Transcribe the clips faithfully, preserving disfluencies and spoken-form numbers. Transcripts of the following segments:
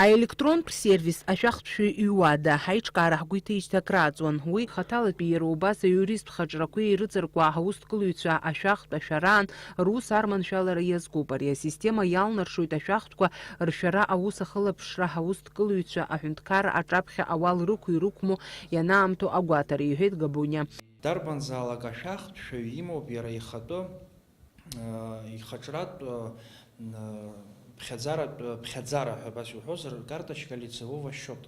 Аелектронтә сервис ашәахтәшәаҩ иуада аиҿкаара ҳгәы иҭеижьҭеи акрааҵуан. Уи хаҭалатәи иара убас аиуристтә хаҿрақәеи ирыҵаркуа аусҭкылаҩцәа ашәахтә ашәараан рус арманшәалара иазкуп. Ари асистема иалнаршоит ашәахтәқәа ршәара аус ахылаԥшра аусҭкылаҩцәа аҳәынҭқарра аҿаԥхьа ауал рықәу-ирықәму ианаамҭоу агәаҭара, иҳәеит Габуниа. Дарбанзаалак ашәахтәшәаҩ имоуп иара ихатәы, э, ихаҿратә, э, н-, ԥхьаӡаратә, э, ԥхьаӡара ҳәа абас иуҳәозар, карточка лицевого счета.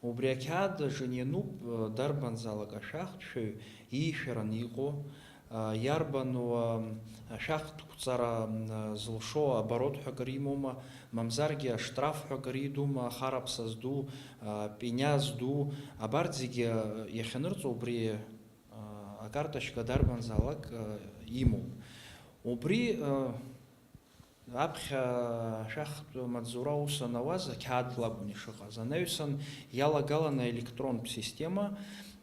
Убри ақьаад аҿы иануп, э, дарбанзаалак ашәахтәшәаҩ иишәараны иҟоу, э, иарбану, э, ашәахтәқәҵара, э, зылшо оборот ҳәа акыр имоума, мамзаргьы аштраф ҳәа акыр идума, ахараԥса зду, э, пеня зду, абарҭ зегьы, э, иахьанырҵо убри акарточка дарбанзаалак, э, имоуп. Убри, э, аԥхьа ашәахтә маҵзура аус анауаз ақьаад лакәын ишыҟаз. Анаҩсан иалагалан аелектронтә система,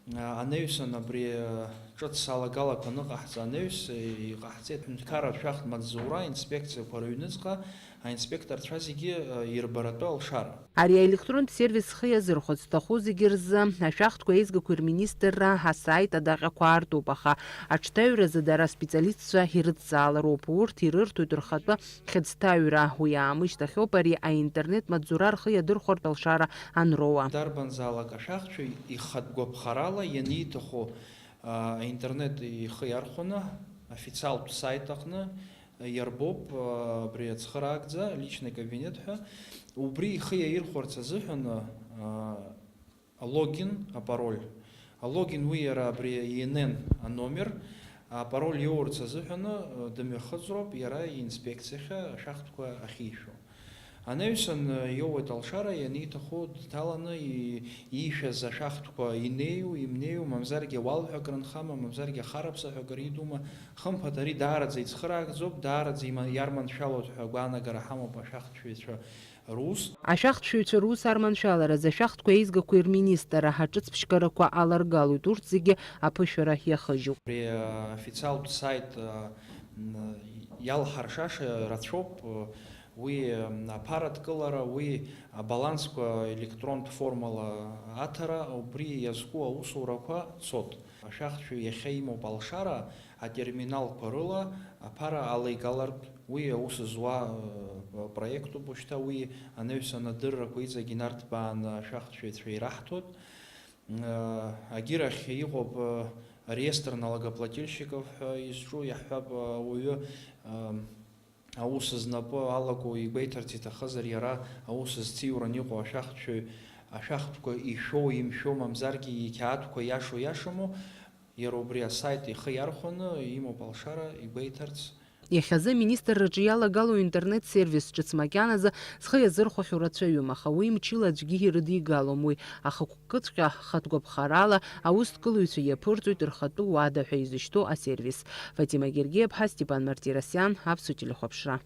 э, анаҩсан абри, э, ҿыц алагалақәа аныҟаҳҵа анаҩс, э, иҟаҳҵеит ҳәынҭқарратә шәахтә маҵзура аинспекциақәа рыҩныҵҟа аинспекторцәа зегьы, э, ирбаратәы алшара. Ари аелектронтә сервис зхы иазырхәарц зҭаху зегьы рзы ашәахтәқәа еизгақәеи рминистрра асаит адаҟьақәа аартуп, аха аҽҭаҩразы дара аспециалистцәа ирыдҵаалароуп. Урҭ ирырҭоит рхатәы хьыӡҭаҩра. Уи аамышьҭахьоуп ари аинтернет маҵзура рхы иадырхәартә алшара анроуа. Дарбанзаалак ашәахтәшәаҩ ихатә гәаԥхарала ианиҭаху, а, аинтернет ихы иархәаны, официалтә сайт аҟны, иарбоуп, а, абри ацхыраагӡа, личный кабинет ҳәа. Убри ихы иаирхәарц азыҳәан, а, алогин, апароль. Алогин уи иара абри И Н Н аномер, апароль иоурц азыҳәан, а, дымҩахыҵроуп иара инспекциахьы ашәахтәқәа ахьишәо. Анаҩсан, а, иоуеит алшара, ианиҭаху дҭаланы и-, иишәаз ашәахтәқәа инеиу, имнеиу, мамзаргьы ауал ҳәа акрынхама, мамзаргьы ахараԥса ҳәа акыр идума, хымԥада ари даараӡа ицхыраагӡоуп, даараӡа има-, иарманшәалоит ҳәа агәаанагара ҳамоуп ашәахтәшәаҩцәа рус. Ашәахтәшәаҩцәа рус арманшәаларазы ашәахтәқәа еизгақәеи рминистрра аҿыцԥшьгарақәа аларгалоит, урҭ зегьы аԥышәара иахыжьуп. Абри, а, официалтә сайт, а, м, иалҳаршаша рацәоуп, а, уи, м, аԥаратә кылара, уи абалансқәа електронтә формала аҭара, убри иазку аусурақәа цот. Ашәахтәшәаҩ иахьа имоуп алшара атерминалқәа рыла аԥара алеигалартә, уи аус зуа, э, проектуп уажәшьҭа, уи анаҩсан адыррақәа иҵегь инарҭбааны ашәахтәшәаҩцәа ираҳҭоит. Э, агьырахь иҟоуп, э, реестр налогоплательщиков ҳәа изҿу, иаҳҳәап, э, ауаҩы, э, аус знапы алаку игәеиҭарц иҭахызар, иара аус зҭиуран иҟоу ашәахтәшәаҩ, ашәахтәқәа ишәоу, имшәоу, мамзаргьы иқьаадқәа иашоу, иашаму, иара убри асайт ихы иархәаны имоуп алшара игәеиҭарц. Иахьазы аминистрраҿы иалагало аинтернет-сервис ҿыц макьаназы зхы иазырхәахьоу рацәаҩым, аха уи мчыла аӡәгьы ирыдигалом уи, ахықәкыҵәҟьа хатә гәаԥхарала аусҭкылаҩцәа иаԥырҵоит рхатәы уада ҳәа изышьҭоу асервис. Фатима Гергиаԥҳа, Степан Мартиросиан, Аԥсуа телехәаԥшра.